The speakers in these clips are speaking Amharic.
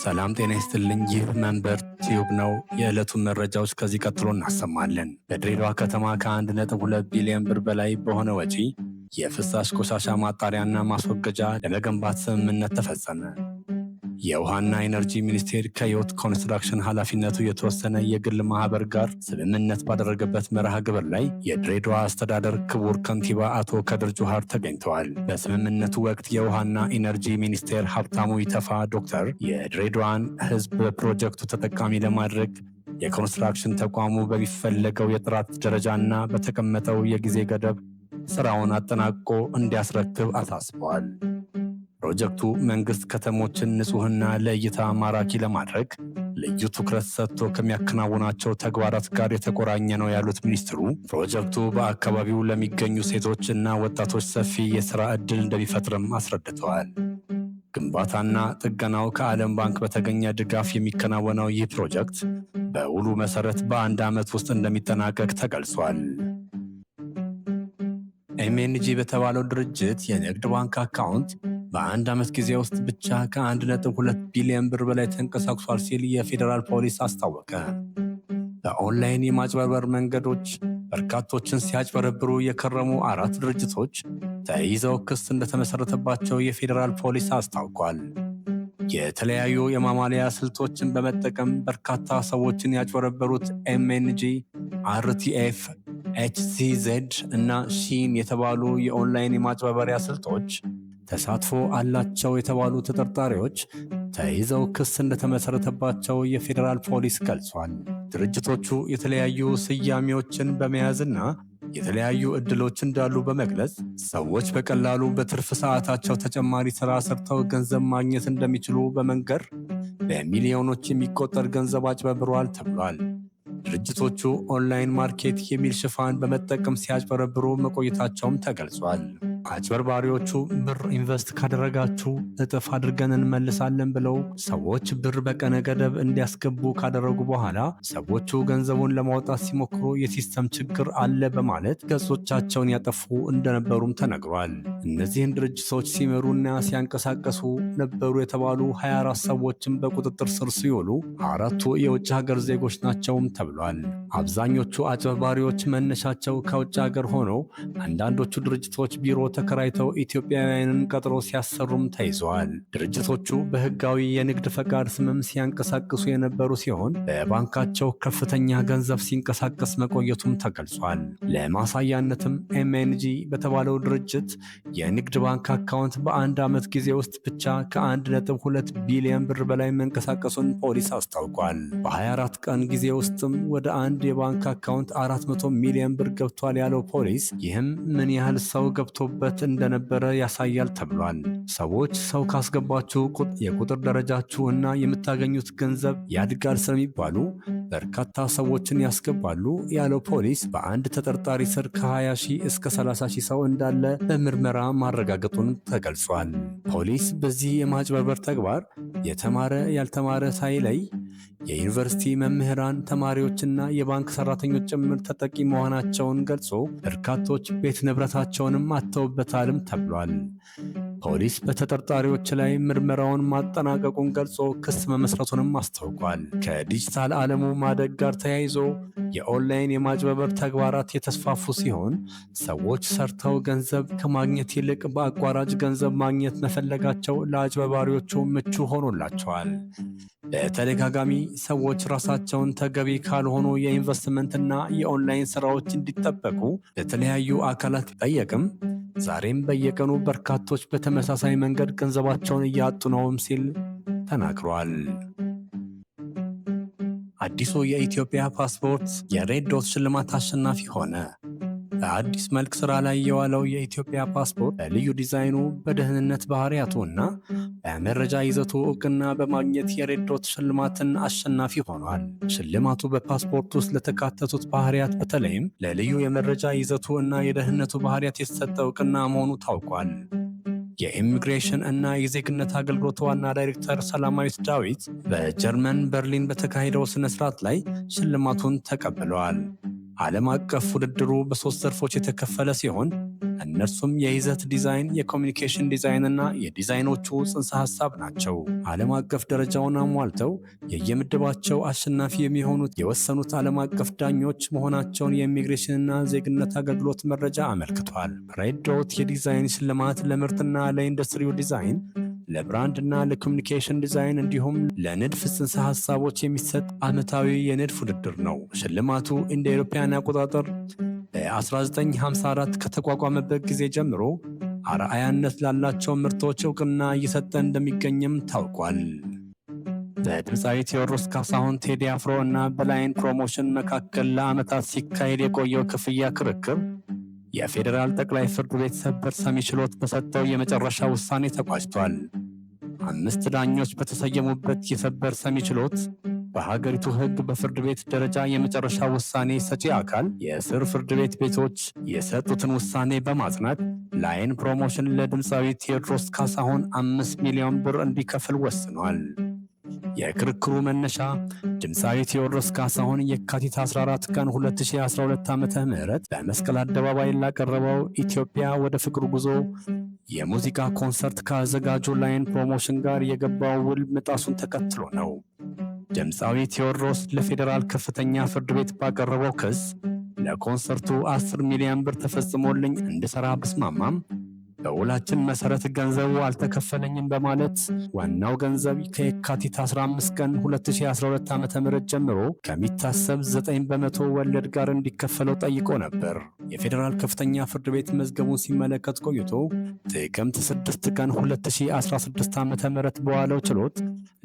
ሰላም ጤና ይስጥልኝ። ይህ መንበር ቲዩብ ነው። የዕለቱን መረጃዎች ከዚህ ቀጥሎ እናሰማለን። በድሬዳዋ ከተማ ከ1.2 ቢሊዮን ብር በላይ በሆነ ወጪ የፍሳሽ ቆሻሻ ማጣሪያና ማስወገጃ ለመገንባት ስምምነት ተፈጸመ። የውሃና ኢነርጂ ሚኒስቴር ከዮት ኮንስትራክሽን ኃላፊነቱ የተወሰነ የግል ማህበር ጋር ስምምነት ባደረገበት መርሃ ግብር ላይ የድሬዳዋ አስተዳደር ክቡር ከንቲባ አቶ ከድር ጁሃር ተገኝተዋል። በስምምነቱ ወቅት የውሃና ኢነርጂ ሚኒስቴር ሀብታሙ ኢተፋ ዶክተር የድሬዳዋን ሕዝብ በፕሮጀክቱ ተጠቃሚ ለማድረግ የኮንስትራክሽን ተቋሙ በሚፈለገው የጥራት ደረጃና በተቀመጠው የጊዜ ገደብ ስራውን አጠናቆ እንዲያስረክብ አሳስበዋል። ፕሮጀክቱ መንግስት ከተሞችን ንጹህና ለእይታ ማራኪ ለማድረግ ልዩ ትኩረት ሰጥቶ ከሚያከናውናቸው ተግባራት ጋር የተቆራኘ ነው ያሉት ሚኒስትሩ፣ ፕሮጀክቱ በአካባቢው ለሚገኙ ሴቶች እና ወጣቶች ሰፊ የሥራ ዕድል እንደሚፈጥርም አስረድተዋል። ግንባታና ጥገናው ከዓለም ባንክ በተገኘ ድጋፍ የሚከናወነው ይህ ፕሮጀክት በውሉ መሰረት በአንድ ዓመት ውስጥ እንደሚጠናቀቅ ተገልጿል። ኤምኤንጂ በተባለው ድርጅት የንግድ ባንክ አካውንት በአንድ ዓመት ጊዜ ውስጥ ብቻ ከ1.2 ቢሊዮን ብር በላይ ተንቀሳቅሷል ሲል የፌዴራል ፖሊስ አስታወቀ። በኦንላይን የማጭበርበር መንገዶች በርካቶችን ሲያጭበረብሩ የከረሙ አራት ድርጅቶች ተይዘው ክስ እንደተመሰረተባቸው የፌዴራል ፖሊስ አስታውቋል። የተለያዩ የማማለያ ስልቶችን በመጠቀም በርካታ ሰዎችን ያጭበረበሩት ኤምኤንጂ፣ አርቲኤፍ፣ ኤችሲዜድ እና ሺን የተባሉ የኦንላይን የማጭበርበሪያ ስልቶች ተሳትፎ አላቸው የተባሉ ተጠርጣሪዎች ተይዘው ክስ እንደተመሰረተባቸው የፌዴራል ፖሊስ ገልጿል። ድርጅቶቹ የተለያዩ ስያሜዎችን በመያዝና የተለያዩ ዕድሎች እንዳሉ በመግለጽ ሰዎች በቀላሉ በትርፍ ሰዓታቸው ተጨማሪ ሥራ ሰርተው ገንዘብ ማግኘት እንደሚችሉ በመንገር በሚሊዮኖች የሚቆጠር ገንዘብ አጭበርብረዋል ተብሏል። ድርጅቶቹ online market የሚል ሽፋን በመጠቀም ሲያጭበረብሩ መቆየታቸውም ተገልጿል። አጭበርባሪዎቹ ብር invest ካደረጋችሁ እጥፍ አድርገን እንመልሳለን ብለው ሰዎች ብር በቀነ ገደብ እንዲያስገቡ ካደረጉ በኋላ ሰዎቹ ገንዘቡን ለማውጣት ሲሞክሩ የ system ችግር አለ በማለት ገጾቻቸውን ያጠፉ እንደነበሩም ተነግሯል። እነዚህን ድርጅቶች ሲመሩና ሲያንቀሳቀሱ ነበሩ የተባሉ 24 ሰዎችን በቁጥጥር ስር ሲውሉ አራቱ የውጭ ሀገር ዜጎች ናቸውም ተብሏል። አብዛኞቹ አጭበርባሪዎች መነሻቸው ከውጭ ሀገር ሆነው አንዳንዶቹ ድርጅቶች ቢሮ ተከራይተው ኢትዮጵያውያንን ቀጥሮ ሲያሰሩም ተይዘዋል። ድርጅቶቹ በሕጋዊ የንግድ ፈቃድ ስምም ሲያንቀሳቅሱ የነበሩ ሲሆን በባንካቸው ከፍተኛ ገንዘብ ሲንቀሳቀስ መቆየቱም ተገልጿል። ለማሳያነትም ኤምኤንጂ በተባለው ድርጅት የንግድ ባንክ አካውንት በአንድ ዓመት ጊዜ ውስጥ ብቻ ከ1.2 ቢሊዮን ብር በላይ መንቀሳቀሱን ፖሊስ አስታውቋል። በ24 ቀን ጊዜ ውስጥም ወደ አንድ የባንክ አካውንት 400 ሚሊዮን ብር ገብቷል ያለው ፖሊስ፣ ይህም ምን ያህል ሰው ገብቶበት እንደነበረ ያሳያል ተብሏል። ሰዎች ሰው ካስገባችሁ የቁጥር ደረጃችሁ እና የምታገኙት ገንዘብ ያድጋል ስለሚባሉ በርካታ ሰዎችን ያስገባሉ ያለው ፖሊስ፣ በአንድ ተጠርጣሪ ስር ከ20 ሺህ እስከ 30 ሺህ ሰው እንዳለ በምርመራ ማረጋገጡን ተገልጿል። ፖሊስ በዚህ የማጭበርበር ተግባር የተማረ ያልተማረ ሳይለይ የዩኒቨርሲቲ መምህራን፣ ተማሪዎችና የባንክ ሰራተኞች ጭምር ተጠቂ መሆናቸውን ገልጾ በርካቶች ቤት ንብረታቸውንም አጥተውበታልም ተብሏል። ፖሊስ በተጠርጣሪዎች ላይ ምርመራውን ማጠናቀቁን ገልጾ ክስ መመስረቱንም አስታውቋል። ከዲጂታል ዓለሙ ማደግ ጋር ተያይዞ የኦንላይን የማጭበርበር ተግባራት የተስፋፉ ሲሆን ሰዎች ሰርተው ገንዘብ ከማግኘት ይልቅ በአቋራጭ ገንዘብ ማግኘት መፈለጋቸው ለአጭበርባሪዎቹ ምቹ ሆኖላቸዋል። በተደጋጋሚ ሰዎች ራሳቸውን ተገቢ ካልሆኑ የኢንቨስትመንትና የኦንላይን ስራዎች እንዲጠበቁ ለተለያዩ አካላት ቢጠየቅም ዛሬም በየቀኑ በርካቶች በተመሳሳይ መንገድ ገንዘባቸውን እያጡ ነውም ሲል ተናግሯል። አዲሱ የኢትዮጵያ ፓስፖርት የ Red Dot ሽልማት አሸናፊ ሆነ። በአዲስ መልክ ስራ ላይ የዋለው የኢትዮጵያ ፓስፖርት በልዩ ዲዛይኑ፣ በደህንነት ባህሪያቱ እና በመረጃ ይዘቱ እውቅና በማግኘት የ Red Dot ሽልማትን አሸናፊ ሆኗል። ሽልማቱ በፓስፖርት ውስጥ ለተካተቱት ባህሪያት፣ በተለይም ለልዩ የመረጃ ይዘቱ እና የደህንነቱ ባህሪያት የተሰጠ እውቅና መሆኑ ታውቋል። የኢሚግሬሽን እና የዜግነት አገልግሎት ዋና ዳይሬክተር ሰላማዊት ዳዊት በጀርመን በርሊን በተካሄደው ስነ ስርዓት ላይ ሽልማቱን ተቀብለዋል። ዓለም አቀፍ ውድድሩ በሦስት ዘርፎች የተከፈለ ሲሆን እነርሱም የይዘት ዲዛይን፣ የኮሚኒኬሽን ዲዛይን እና የዲዛይኖቹ ጽንሰ ሐሳብ ናቸው። ዓለም አቀፍ ደረጃውን አሟልተው የየምድባቸው አሸናፊ የሚሆኑት የወሰኑት ዓለም አቀፍ ዳኞች መሆናቸውን የኢሚግሬሽንና ዜግነት አገልግሎት መረጃ አመልክቷል። Red Dot የዲዛይን ሽልማት ለምርትና ለኢንዱስትሪው ዲዛይን፣ ለብራንድ እና ለኮሚኒኬሽን ዲዛይን እንዲሁም ለንድፍ ጽንሰ ሐሳቦች የሚሰጥ ዓመታዊ የንድፍ ውድድር ነው። ሽልማቱ እንደ አውሮፓውያን አቆጣጠር በ1954 ከተቋቋመበት ጊዜ ጀምሮ አርአያነት ላላቸው ምርቶች እውቅና እየሰጠ እንደሚገኝም ታውቋል። በድምፃዊ ቴዎድሮስ ካሳሁን ቴዲ አፍሮ እና በላይን ፕሮሞሽን መካከል ለዓመታት ሲካሄድ የቆየው ክፍያ ክርክር የፌዴራል ጠቅላይ ፍርድ ቤት ሰበር ሰሚ ችሎት በሰጠው የመጨረሻ ውሳኔ ተቋጭቷል። 5 ዳኞች በተሰየሙበት የሰበር ሰሚ ችሎት በሀገሪቱ ሕግ በፍርድ ቤት ደረጃ የመጨረሻ ውሳኔ ሰጪ አካል የስር ፍርድ ቤት ቤቶች የሰጡትን ውሳኔ በማጽናት ላይን ፕሮሞሽን ለድምፃዊ ቴዎድሮስ ካሳሁን 5 ሚሊዮን ብር እንዲከፍል ወስኗል። የክርክሩ መነሻ ድምፃዊ ቴዎድሮስ ካሳሁን የካቲት 14 ቀን 2012 ዓ.ም በመስቀል አደባባይ ላቀረበው ኢትዮጵያ ወደ ፍቅር ጉዞ የሙዚቃ ኮንሰርት ከአዘጋጁ ላይን ፕሮሞሽን ጋር የገባው ውል መጣሱን ተከትሎ ነው። ድምፃዊ ቴዎድሮስ ለፌዴራል ከፍተኛ ፍርድ ቤት ባቀረበው ክስ ለኮንሰርቱ 10 ሚሊዮን ብር ተፈጽሞልኝ እንድሰራ ብስማማም በውላችን መሰረት ገንዘቡ አልተከፈለኝም በማለት ዋናው ገንዘብ ከየካቲት 15 ቀን 2012 ዓ.ም ጀምሮ ከሚታሰብ 9% ወለድ ጋር እንዲከፈለው ጠይቆ ነበር። የፌዴራል ከፍተኛ ፍርድ ቤት መዝገቡን ሲመለከት ቆይቶ ጥቅምት 6 ቀን 2016 ዓ.ም በዋለው ችሎት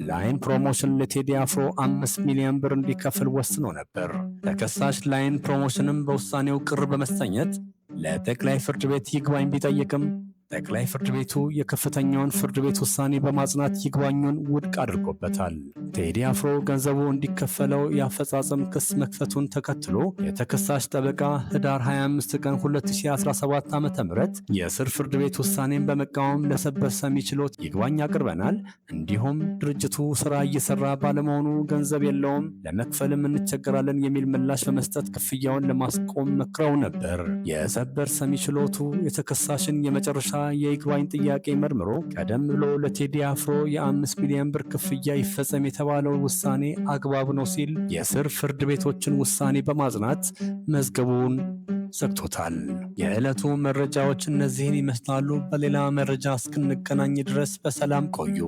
ላይን ፕሮሞሽን ለቴዲ አፍሮ 5 ሚሊዮን ብር እንዲከፍል ወስኖ ነበር። ተከሳሽ ላይን ፕሮሞሽንም በውሳኔው ቅር በመሰኘት ለጠቅላይ ፍርድ ቤት ይግባኝ ቢጠይቅም ጠቅላይ ፍርድ ቤቱ የከፍተኛውን ፍርድ ቤት ውሳኔ በማጽናት ይግባኙን ውድቅ አድርጎበታል። ቴዲ አፍሮ ገንዘቡ እንዲከፈለው የአፈጻጸም ክስ መክፈቱን ተከትሎ የተከሳሽ ጠበቃ ህዳር 25 ቀን 2017 ዓ.ም የስር ፍርድ ቤት ውሳኔን በመቃወም ለሰበር ሰሚ ችሎት ይግባኝ አቅርበናል፣ እንዲሁም ድርጅቱ ስራ እየሰራ ባለመሆኑ ገንዘብ የለውም፣ ለመክፈልም እንቸገራለን የሚል ምላሽ በመስጠት ክፍያውን ለማስቆም መክረው ነበር። የሰበር ሰሚ ችሎቱ የተከሳሽን የመጨረሻ የይግባኝ ጥያቄ መርምሮ ቀደም ብሎ ለቴዲ አፍሮ የ5 ሚሊዮን ብር ክፍያ ይፈጸም የተባለው ውሳኔ አግባብ ነው ሲል የስር ፍርድ ቤቶችን ውሳኔ በማጽናት መዝገቡን ዘግቶታል። የዕለቱ መረጃዎች እነዚህን ይመስላሉ። በሌላ መረጃ እስክንገናኝ ድረስ በሰላም ቆዩ።